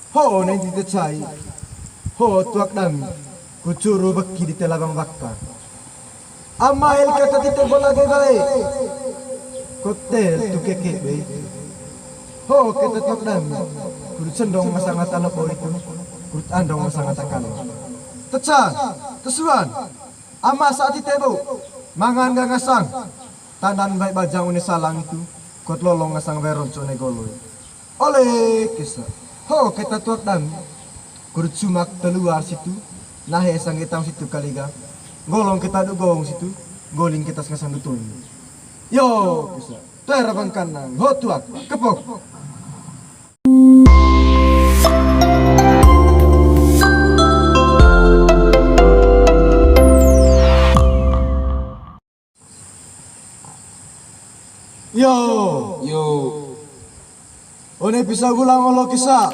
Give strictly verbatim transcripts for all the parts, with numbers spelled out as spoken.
Ho one tite cai, ho tuak dami, ku curu beki dite lawang waka. Ama el kata tite bola ge bae, kotel tu keke be. Ho keta tuak dami, ku cendong ngasang ata lobo itu, ku andong ngasang ata kalo. Tecan, tesuan, ama saat tite bo, mangan ga ngasang, tandan bae bajang une salang itu, kot lolong ngasang bae ronco ne goloi. Ole kesa. Ho keta tuak dami. Kurut sumak teluar situ. Nahe sangge taung situ kaliga. Golong keta du gong situ. Goling keta sengasang du toni. Yo kesa. Tuai rabang kanang. Ho tuak. Kepok. Yo. Yo. One pisa gulang olo kesa.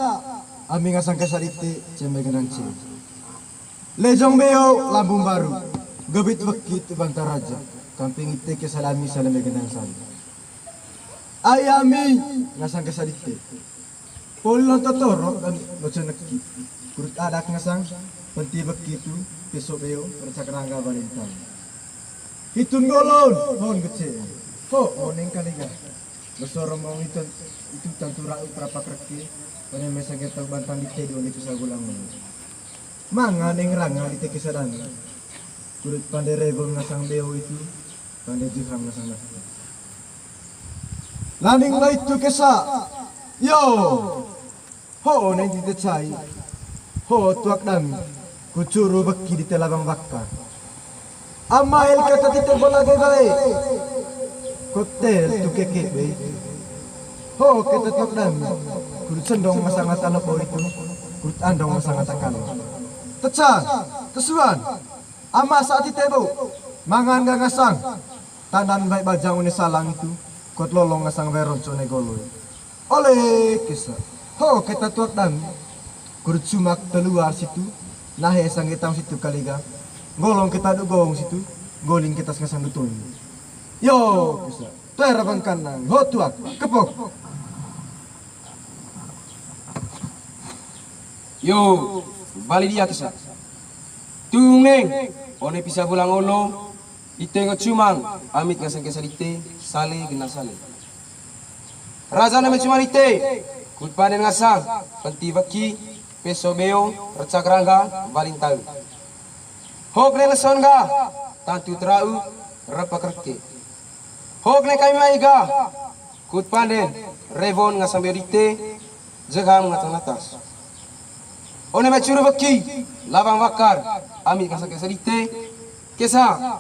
Ami ngasang kesa dite, cembe genang ce. Lejong beo, lambung baru. Gebit weki tu banta raja. Kamping ite kesa lami saleme genang sali. Ai ami ngasang kesa dite. Poli lonto toro dan loco neki. Kurut adak ngasang, penti beki tu, peso beo, recak rangga balintang. Hitun golon, hon gece. Ho, oneng kaliga. Besor romong itu, itu tantu rau prapak reke. Pada mesa getau bantang di tedo ni kusa gulang. Manga neng ranga di teke sadang. Kurut pande rebon ngasang beo itu, pande jehang ngasang nasi. Laning lai tu kesa. Yo. Ho one tite cai. Ho tuak dami. Ku curu beki dite lawang waka. Ama el kata tite bola ge bae. Kotel tu keke be. Ho keta tuak dami. Ku cendong ngasang ata lobo itu. Ku andong ngasang ata kalo. Tecan, tesuan. Ama saat tite bo. Mangan ga ngasang. Tandan bae bajang une salang itu. Kot lolong ngasang bae ronco ne goloi. Ole kesa. Ho keta tuak dami. Kurut sumak teluar situ. Nahe sangge taung situ kaliga. Golong keta du gong situ. Goling keta sengasang du toni. Yo kesa. Tuai rabang kanang. Ho tuak. Kepok. Yo, bali dia kesa. Tuneng, one pisa gulang olo, ite ngo cumang, amit ngasang kesa dite, sale genang sale. Raja name cuma dite, kut paden ngasang, penti beki, peso beo, recak rangga, balintang. Hok ne leson ga, tantu terau, repak reke. Hok ne kami mai ga, kut panden, rewon ngasang beo dite, jeham ngasang natas. One mai curu beki, lawang wakar, ami ngasang kesa dite, kesa,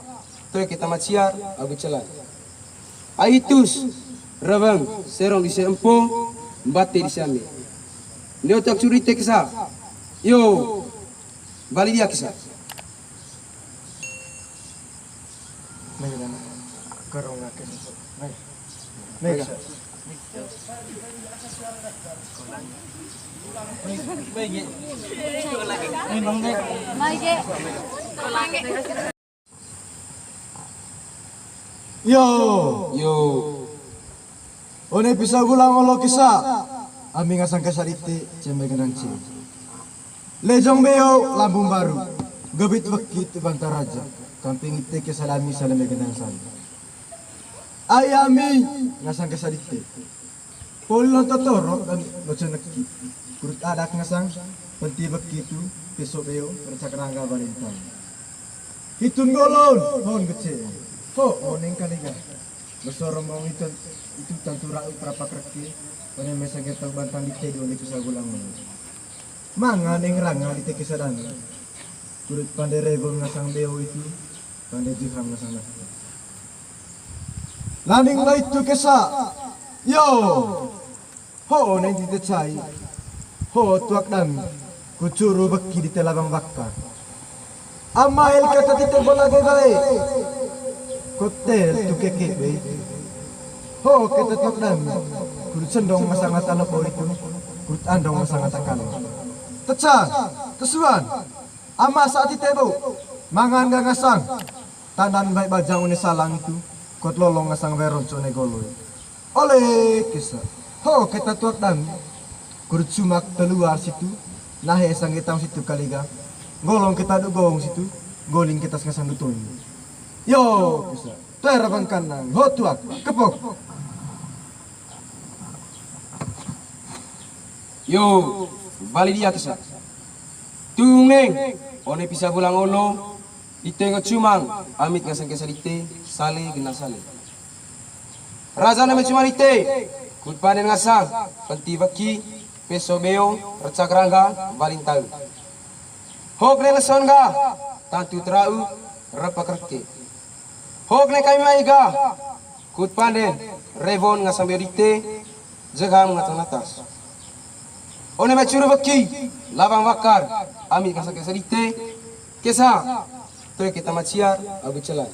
toe keta maciar, agu celai. Aitus, reweng, serong di se empo, mbate di se ame. Ndio tak curu dite kesa. Yo, bali dia kesa. Mai, mai, mai. Karung ake. Mai. Mai, mai. Mai, mai. Mai, mai. Yo. Yo. One pisa gulang olo kesa. Ami ngasang kesa dite, cembe genang ce. Lejong beo, lambung baru. Gebit weki tu banta raja. Kamping ite kesa lami saleme genang sali. Ai ami ngasang kesa dite. Poli lonto toro dan loco neki. Kurut adak ngasang, penti beki tu, peso beo, recak rangga balintang. Hitun golon, hon gece. Ho, oneng kaliga. Besor romong itu, itu tantu rau prapak reke, pada mesa getau bantang di tedo ni kusa gulang. Manga neng ranga di teke sadang. Kurut pande rebon ngasang beo itu, pande jeham ngasang nasi. Laning lai tu kesa. Yo. Ho one tite cai. Ho tuak dami. Ku curu beki dite lawang waka. Ama el kata tite bola ge bae. Kotel tu keke be. Ho keta tuak dami. Ku cendong ngasang ata lobo itu. Ku andong ngasang ata kalo. Tecan, tesuan. Ama saat tite bo. Mangan ga ngasang. Tandan bae bajang une salang itu. Kot lolong ngasang bae ronco ne goloi. Ole kesa. Ho keta tuak dami. Kudut sumak telu ar situ, nahe sangge taung situ kali ga. Nggolong keta du gong situ, nggoling keta sengasang du toing. Yo, bisa. Tuai ra bang kanang, ho tuak, kepok. Yo, bali dia kesa. Tung neng, one pisa bulang olo, dite ngo cumang, amit ngasang kesa dite, sale genang sale. Raja name cumang dite, kut panen ngasang, penti weki, peso beo, recak rangga, balintau. Hok ne leson ga, tantu terau, repak reke. Hok ne kami mai ga, kut panden, rewon ngasang beo dite, jegam ngasang natas. One mai curu weki, lawang wakar, ami ngasang kesa dite, kesa, toe keta maciar, abu celai.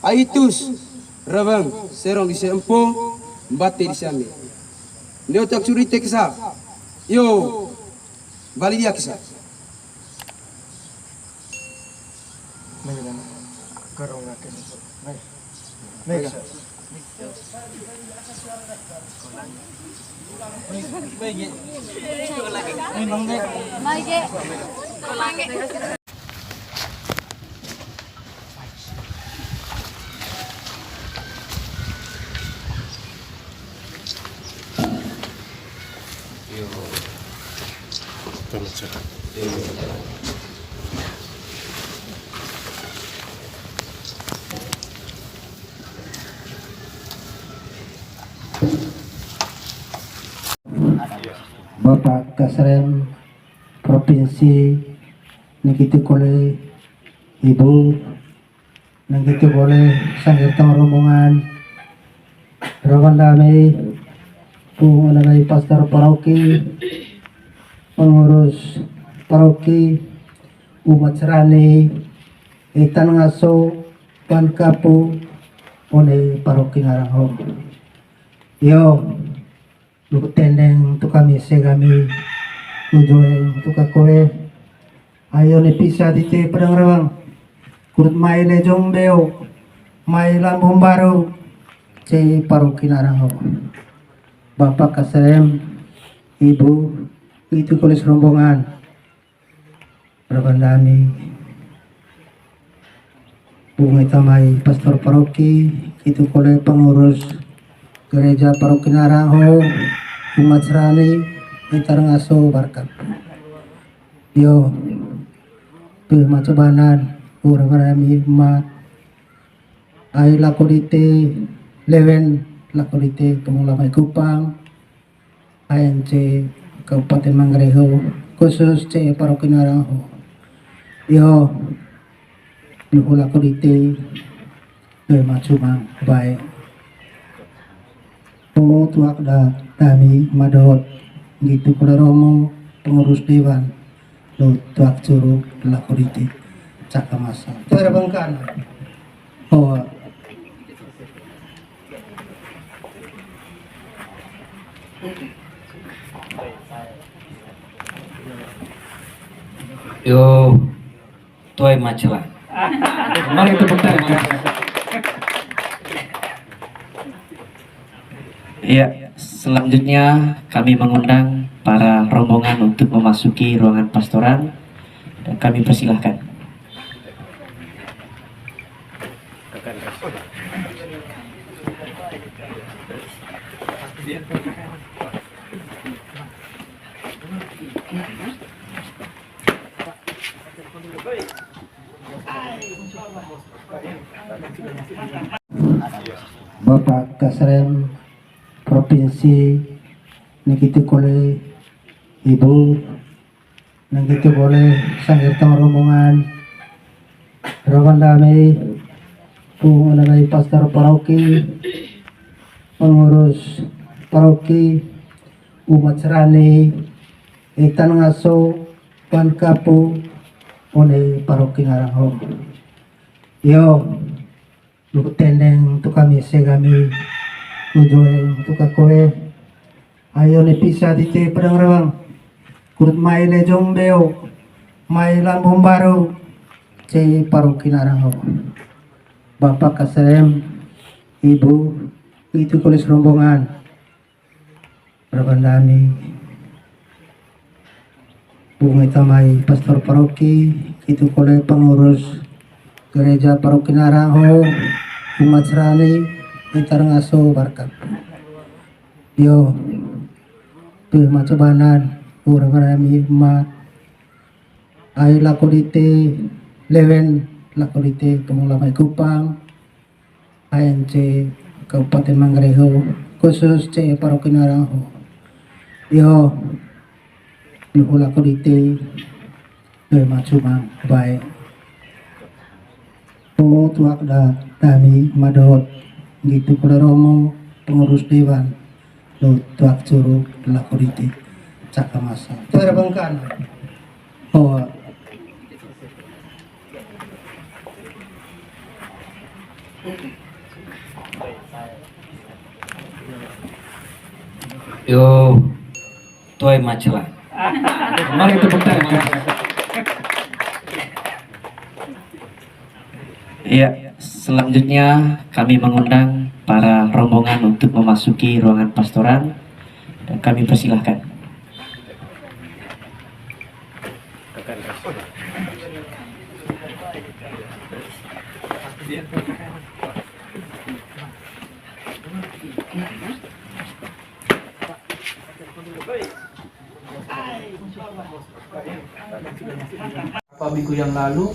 Ai itus, reweng, serong dise empo, mbate dise ame. Neo tak curu dite kesa. Yo, bali dia kesa. Mega. Karung laki. Mega. Mega. Mega. Bapak Kasrem Provinsi, nengkitu kole Ibu, nengkitu kole sangger tong rombongan, rombongan dami, pung onamai pastor paroki, pengurus paroki, umat serani, itan ngaso, pan kapu, one paroki ngarang ho. Yo, Luhut tendeng tu kami segami, lujoeng tu kakoe. Ayo ne pisa dite Padang Rewang. Kudut mai Lejong Beo, mai Lambung Baru, cei paroki narang ho. Bapak Kasem, Ibu, itu kolis rombongan. Rekan dami, bunga tamai pastor paroki, itu kole pengurus gereja paroki narang ho, umat serani, itar ngaso barkat. Yo, tuh macobanan, urang rami ma, ai lako dite, lewen lako dite, pengulama Kupang, A N C Kabupaten Manggarai ho, khusus cei paroki narang ho. Yo, luhut lako dite, be macuma bae. O tuak da dami madot, gitu kole romo pengurus dewan. Lu tuak curu lako dite. Caka masa. Terbengkan. Oh. Yo, tuai macela. Mari tepuk tangan. Ya, selanjutnya kami mengundang para rombongan untuk memasuki ruangan pastoran dan kami persilahkan. Bapak Kasrem Provinsi, nengkitu kole Ibu, nengkitu kole sangger tong rombongan, rombongan dami, pung onamai pastor paroki, pengurus paroki, umat serani, itan ngaso, pan kapu, one paroki narang ho. Yo, luhut tendeng tu kami segami, lujoeng tu kakoe. Ayo ne pisa dite Padang Rewang. Kudut mai Lejong Beo, mai Lambung Baru, cei paroki narang ho. Bapak Kasem, Ibu, itu kolis rombongan. Rekan dami, Bunga ita mai pastor paroki, itu kole pengurus gereja paroki Narango, umat serani, ita ngaso barkat. Yo, tuh maco banan, orang rami ma, ai lako dite, lewen lako dite, pemula mai Kupang, A N C Kabupaten Manggarai ho, khusus C E Paroki Narango. Yo, nuhu lako dite, be macuma bae. O tuak da dami madot, gitu kole romo pengurus dewan, do tuak curu lako dite, caka masa. Terbengkan. Oh. Yo, tuai macela. Mari tepuk tangan. Iya, selanjutnya kami mengundang para rombongan untuk memasuki ruangan pastoran dan kami persilahkan. Beberapa minggu yang lalu,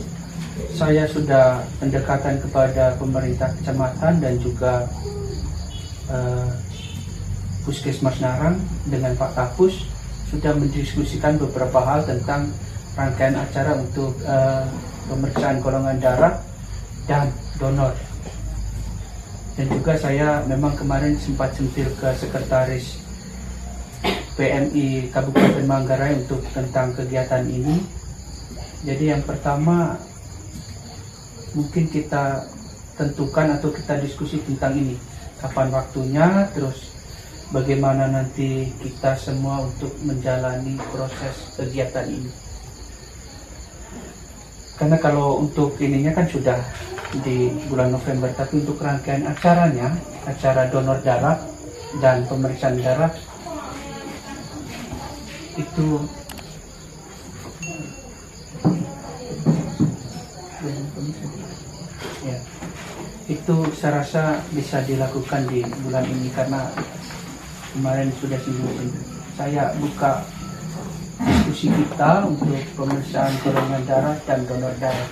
saya sudah pendekatan kepada pemerintah kecamatan dan juga, eh, Puskesmas Narang dengan Pak Kapus, sudah mendiskusikan beberapa hal tentang rangkaian acara untuk, eh, pemeriksaan golongan darah dan donor. Dan juga saya memang kemarin sempat sentil ke sekretaris P M I Kabupaten Manggarai untuk tentang kegiatan ini. Jadi yang pertama, mungkin kita tentukan atau kita diskusi tentang ini. Kapan waktunya, terus bagaimana nanti kita semua untuk menjalani proses kegiatan ini. Karena kalau untuk ininya kan sudah di bulan November, tapi untuk rangkaian acaranya, acara donor darah dan pemeriksaan darah itu, ya, itu saya rasa bisa dilakukan di bulan ini karena kemarin sudah singgung-singgung. Saya buka diskusi kita untuk pemeriksaan golongan darah dan donor darah.